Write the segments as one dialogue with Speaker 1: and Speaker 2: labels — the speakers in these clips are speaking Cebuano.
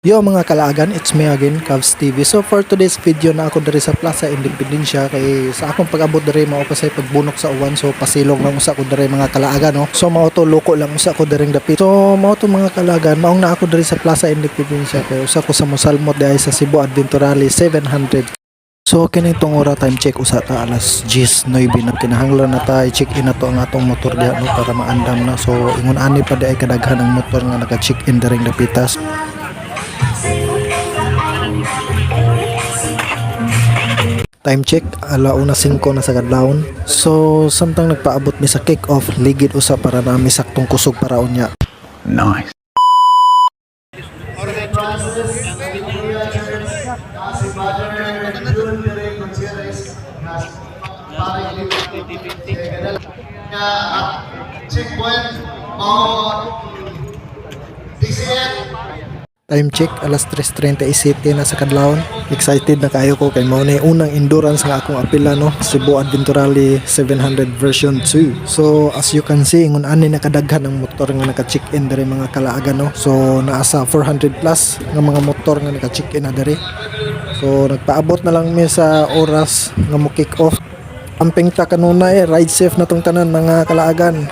Speaker 1: Yo, mga kalaagan, it's me again, Cavs TV. So for today's video na ako diri sa Plaza Independencia kay sa akong pag-abot diri mao pa say pagbunok sa uwan, so pasilong lang usa ko diri, mga kalaagan, no. So mao to, loko lang usa ko diri dapit. So mao to, mga kalaagan, maong na ako diri sa Plaza Independencia kay usa ko sa mosalmot diay sa Cebu Adventure Rally 700. So kini tong ora, time check usa ta, alas 10:09 na. Kinahanglan na ta i-check in na to ang atong motor diha, no, para maandam na. So ingon ani pa diay kadaghan ang motor nga naka-check in diring dapitas. Time check, 1:05 na sa kadlawon. So samtang nagpaabot mi sa kick off, ligid usa para nami saktong kusog para unya.
Speaker 2: Nice.
Speaker 3: Francis, Kuya Church, si Father Jun Derek Gutierrez, nga paring nga checkpoint mao DCF.
Speaker 1: Time check, alas 3:37 na sa kadlawon. Excited na kayo ko kay mao na yung unang endurance nga akong apila, no, Cebu Adventure Rally 700 version 2. So as you can see, ingon ani na kadaghan ang motor nga naka-check in diri, mga kalaagan, no. So naa sa 400 plus nga mga motor nga naka-check in na diri. So nagpaabot na lang mi sa oras nga mo kick off. Amping ta kanunay, ride safe na tong tanan, mga kalaagan.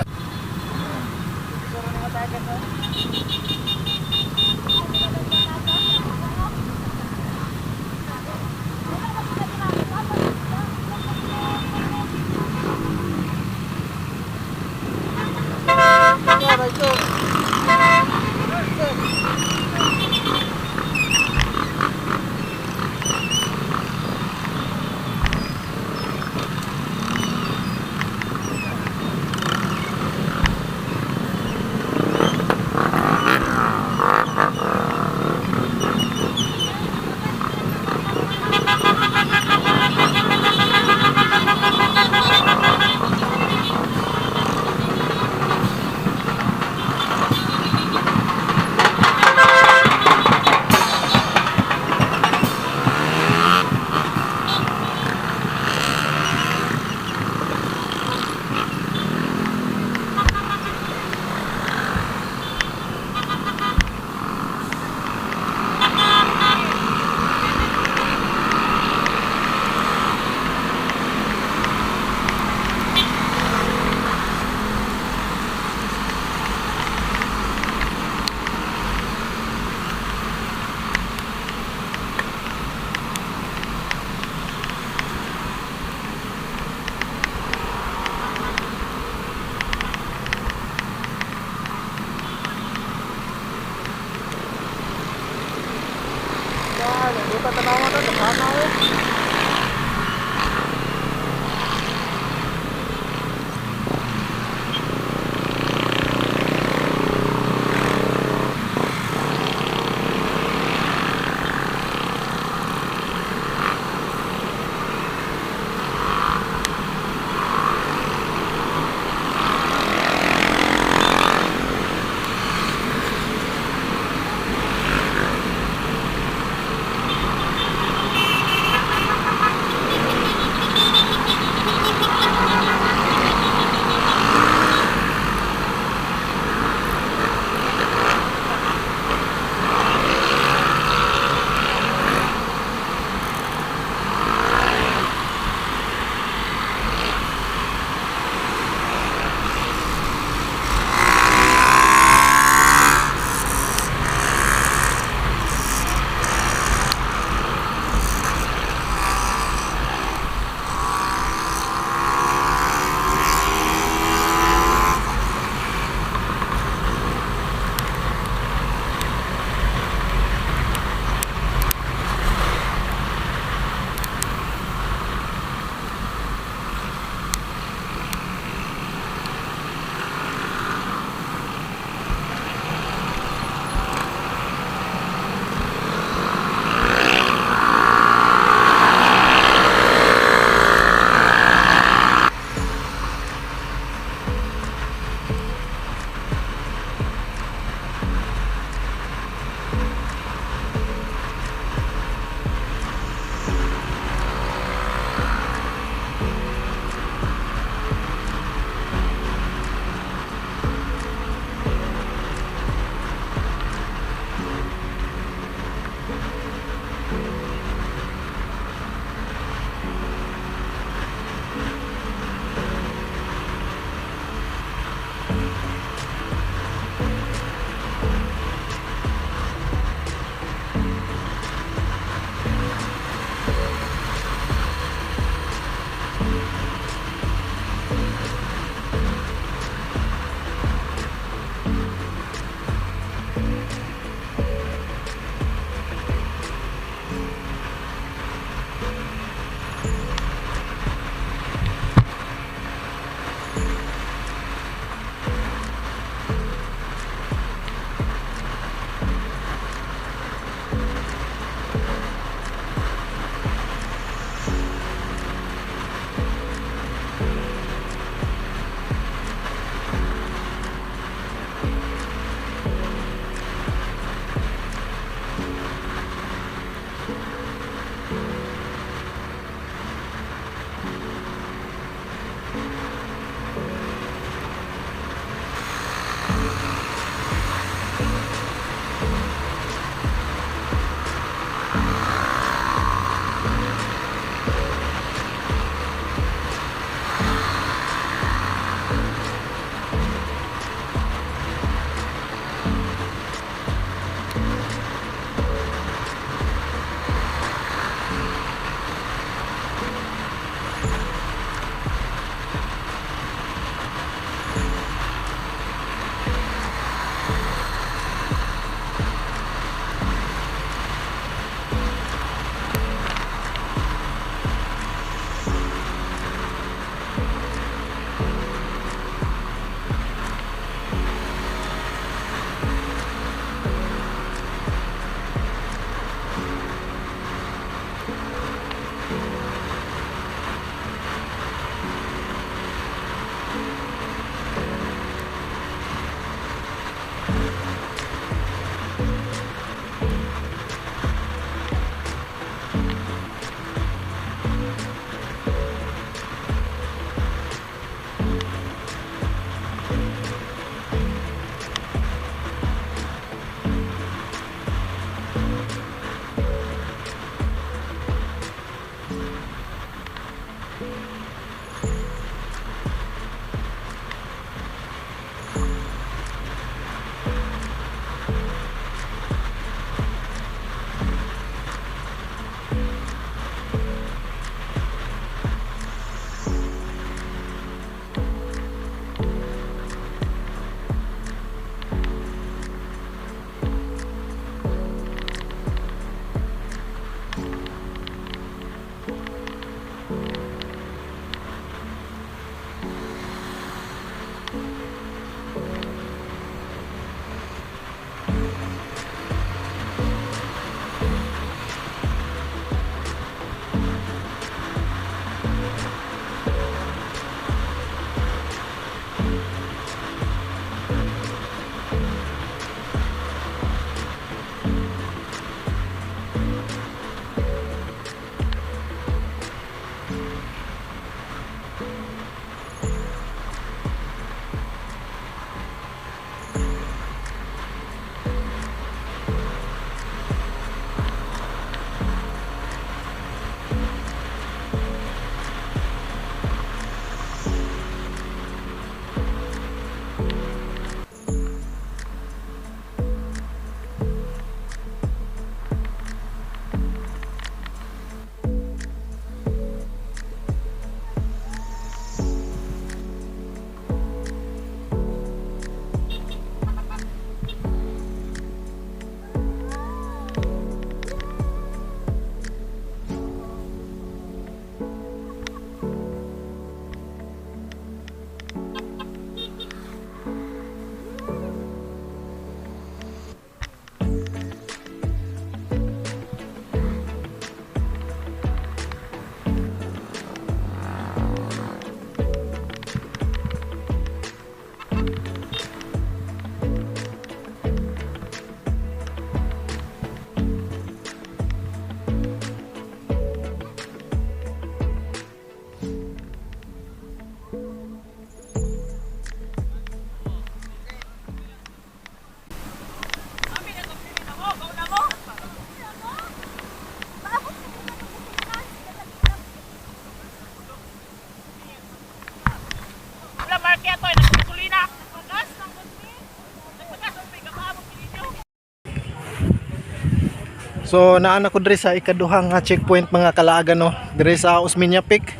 Speaker 1: So naa na ko diri sa ikaduha nga checkpoint, mga kalaagan, no, diri sa Osmeña Peak.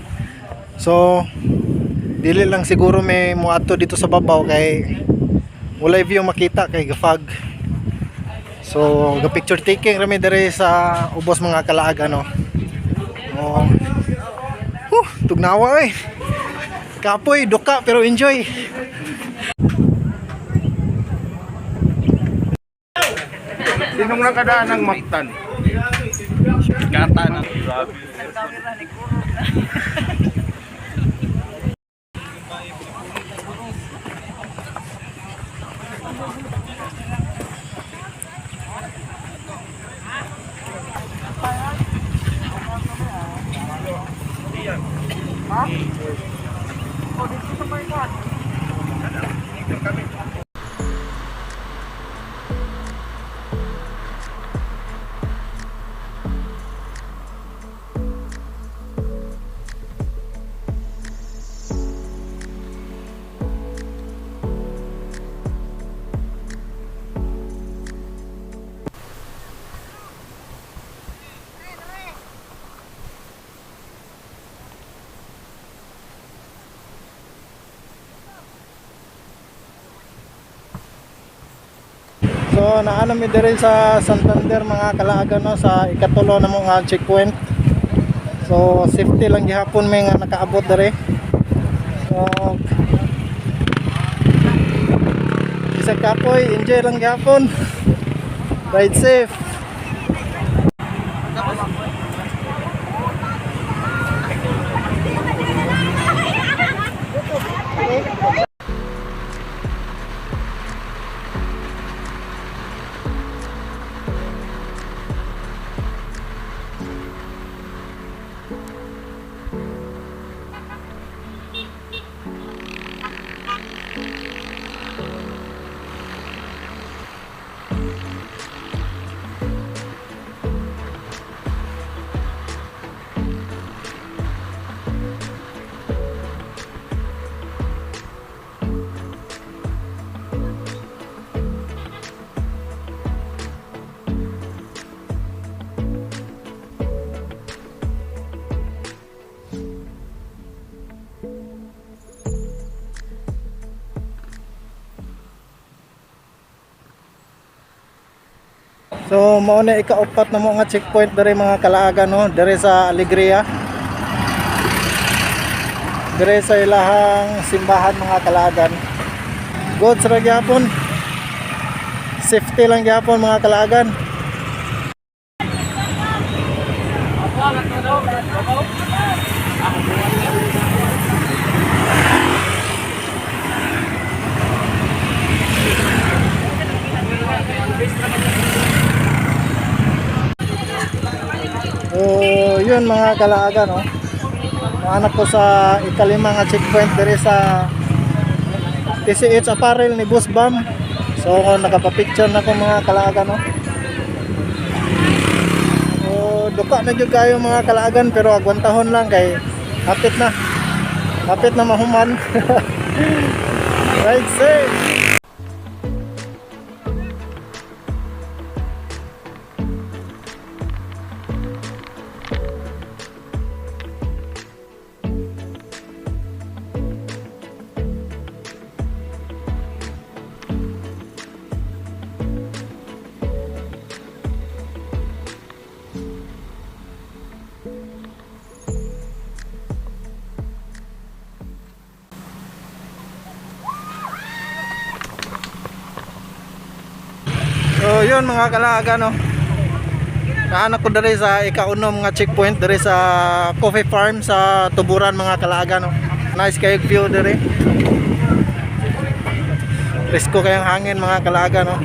Speaker 1: So dili lang siguro may muadto dito sa babaw kay walay view makita kay gafag. So ga picture taking rami diri sa ubos, mga kalaagan, no. Oh. Huh, tugnawa eh. Kapoy, duka pero enjoy.
Speaker 2: Sinong nakadaan ng Mactan?
Speaker 4: Kata na.
Speaker 1: So naa na mi diri sa Santander, mga kalaagan, no, sa ikatulo na mo nga checkpoint. So safety lang gihapon may nga nakaabot diri. So bisag kapoy, enjoy lang gihapon. Ride safe. So mao na ikaupat na mo nga checkpoint diri, mga kalaagan, no, diri sa Alegria. Diri sa ilahang simbahan, mga kalaagan. Good sa gyapon. Safety lang gyapon, mga kalaagan. So yun, mga kalaagan, no. Naa na ko sa ikalima nga checkpoint diri sa TCH Apparel ni Boss Bam. So nakapa-picture na ko, mga kalaagan, no. So duka na jud kayo, mga kalaagan, pero agwantahon lang kay hapit na. Hapit na mahuman. Ride safe. So yun, mga kalaagan, no. Naa na ko diri sa ikaunom nga checkpoint diri sa coffee farm sa Tuburan, mga kalaagan, no. Nice kayo view diri. Presko kayang hangin, mga kalaagan, no.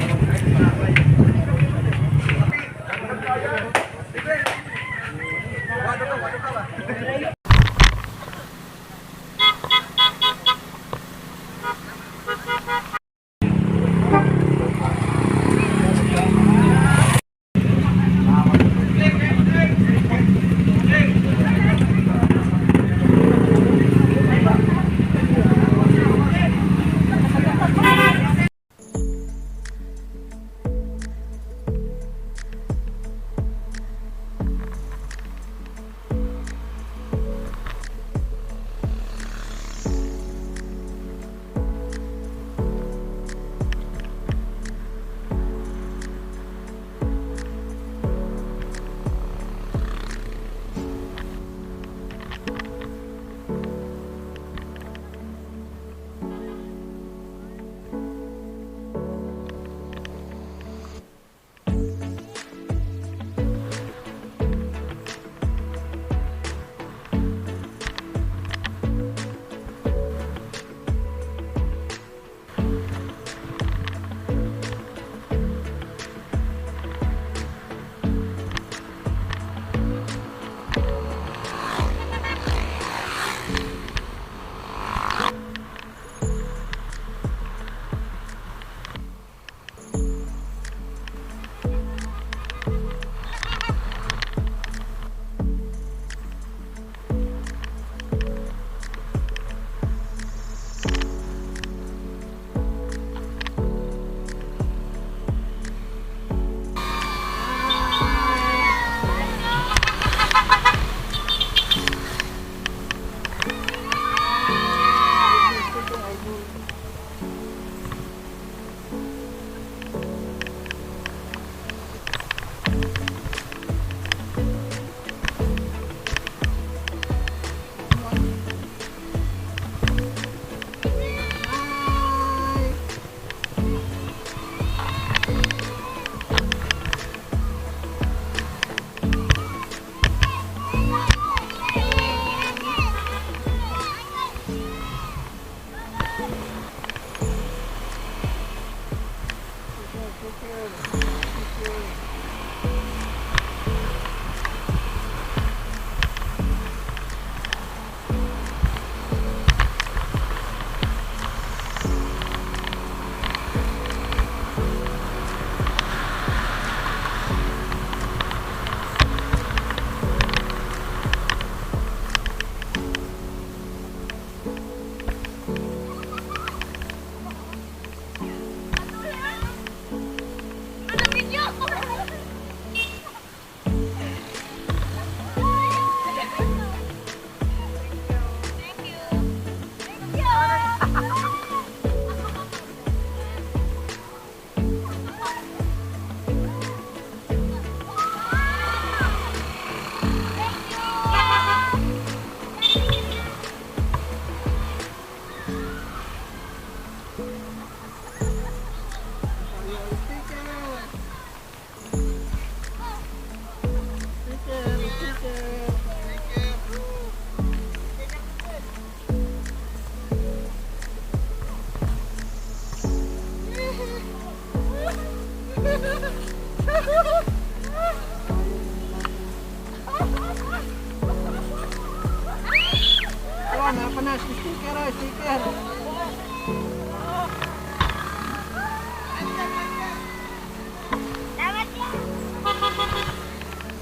Speaker 1: Sticker.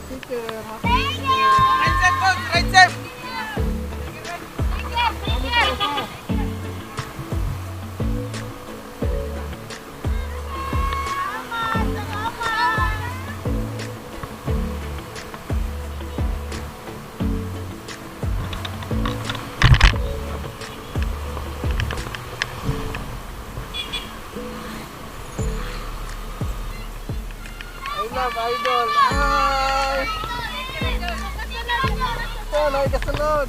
Speaker 1: Sticker.
Speaker 5: Thank you!
Speaker 4: Right side, coach! Right side!
Speaker 5: Sticker, sticker! Salamat! Salamat!
Speaker 1: I love idol. Hi! Tol, ay kasunod.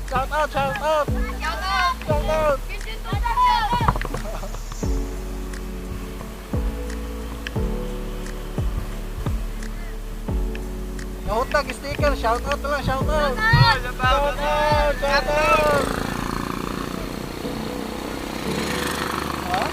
Speaker 1: Shout out, shout out. Shout out. Nahutag sticker, shout out na lang, shout out. Shout out, shout out. Ha? Ah!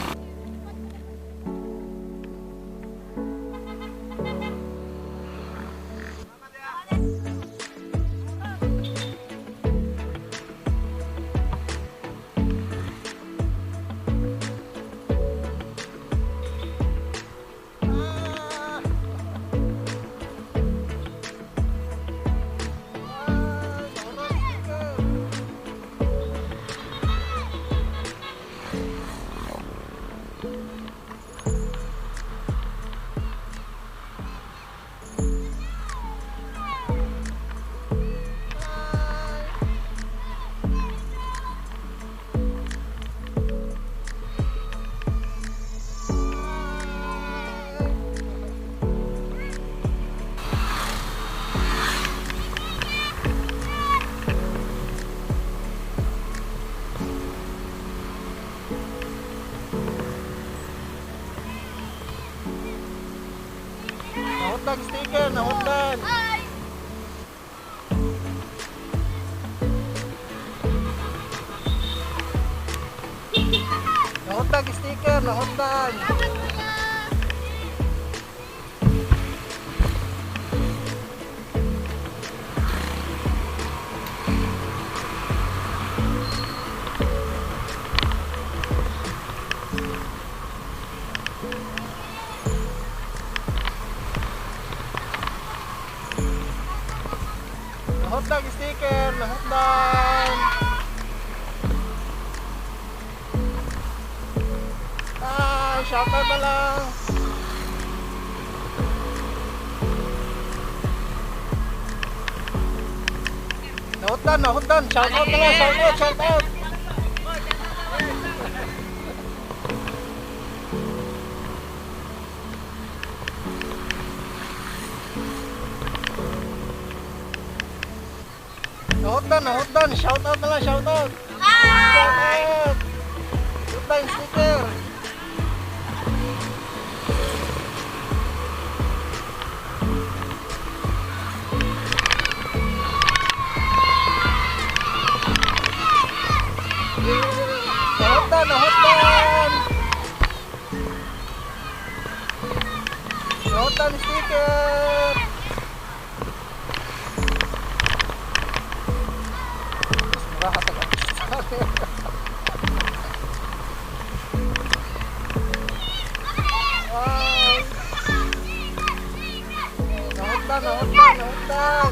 Speaker 1: Ah, nahutag sticker. Nahutag sticker, nahutag. Nahutag sticker, nahutag. Nahutag sticker, nahutag. Ah, shout out na lang. Nahutan, nahutan. Shout out na lang, shout out, shout out. Nahutan, nahutan. Shout out na lang, shout out. Shout out. Hutan sticker. Nahutan, nahutan. Nahutan sticker. Mas mura ka sa Wow. Nahutan, nahutan, nahutan.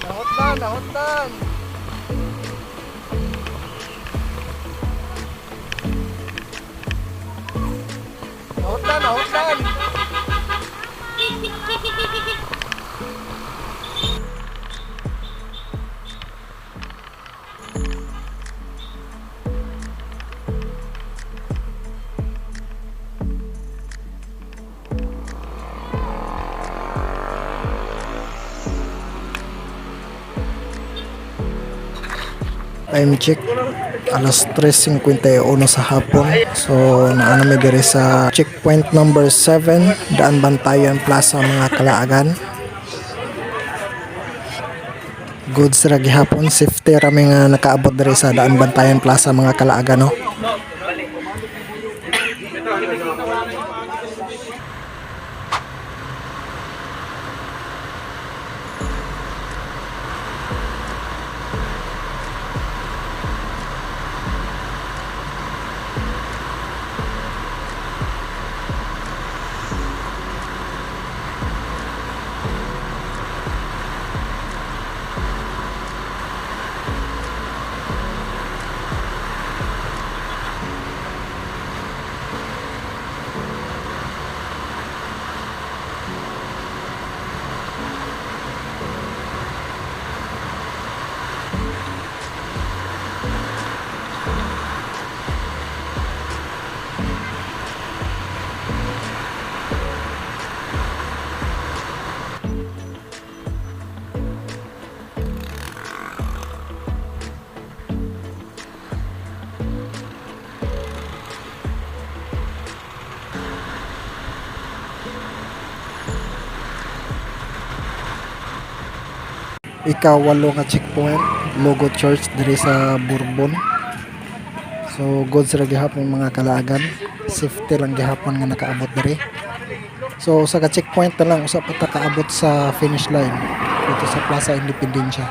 Speaker 1: Nahutan, nahutan. Nahutan, nahutan. Time check. Alas 3:51 sa hapon. So naa na mi diri sa checkpoint number 7, Daanbantayan Plaza, mga kalaagan. Goods ra gihapon, safety ra mi nga nakaabot diri sa Daanbantayan Plaza, mga kalaagan, no. Ikawalo nga checkpoint, Logo Church diri sa Bourbon. So goods ra gihapon, mga kalaagan. Safety lang gihapon nga nakaabot diri. So usa ka checkpoint na lang, usa pa ta kaabot sa finish line dito sa Plaza Independencia.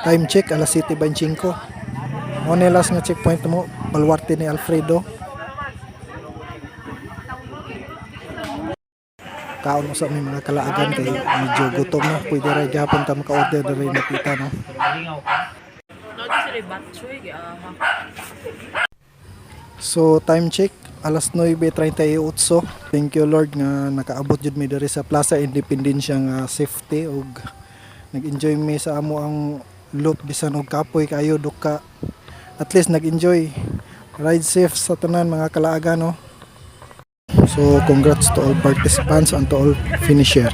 Speaker 1: Time check, alas 7:25. Mo ni last nga checkpoint mo, Baluarte ni Alfredo. Kaon usa may mga kalaagan kay medyo gutom na. Pwede ra gihapon ta maka-order diri na pita, no. So time check, alas 9:38. Thank you Lord nga nakaabot jud mi diri sa Plaza Independencia nga safety ug nag-enjoy mi sa amo ang loop bisan og kapoy kayo duka. At least nag-enjoy. Ride safe sa tanan, mga kalaagan, no. So congrats to all participants and to all finisher.